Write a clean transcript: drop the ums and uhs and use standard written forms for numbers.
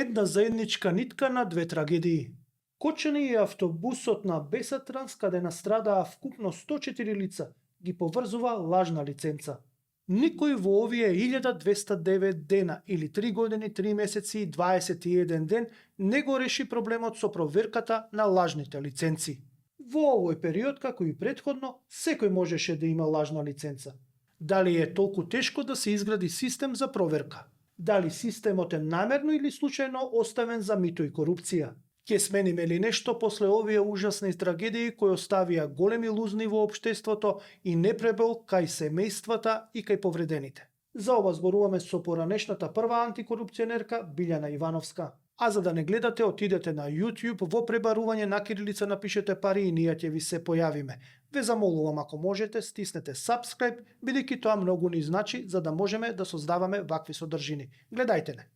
Една заедничка нитка на две трагедии. Кочани и автобусот на Бесатранс, каде настрадаа вкупно 104 лица, ги поврзува лажна лиценца. Никој во овие 1209 дена или 3 години, 3 месеци и 21 ден не го реши проблемот со проверката на лажните лиценци. Во овој период, како и претходно, секој можеше да има лажна лиценца. Дали е толку тешко да се изгради систем за проверка? Дали системот е намерно или случајно оставен за мито и корупција? Ќе смениме ли нешто после овие ужасни трагедии кои оставија големи лузни во општеството и непребол кај семејствата и кај повредените? За ова зборуваме со поранешната прва антикорупционерка Билјана Ивановска. А за да не гледате, отидете на YouTube, во пребарување на кирилица напишете пари и ние ќе ви се појавиме. Ве замолувам, ако можете, стиснете subscribe, бидејќи тоа многу ни значи за да можеме да создаваме вакви содржини. Гледајте не!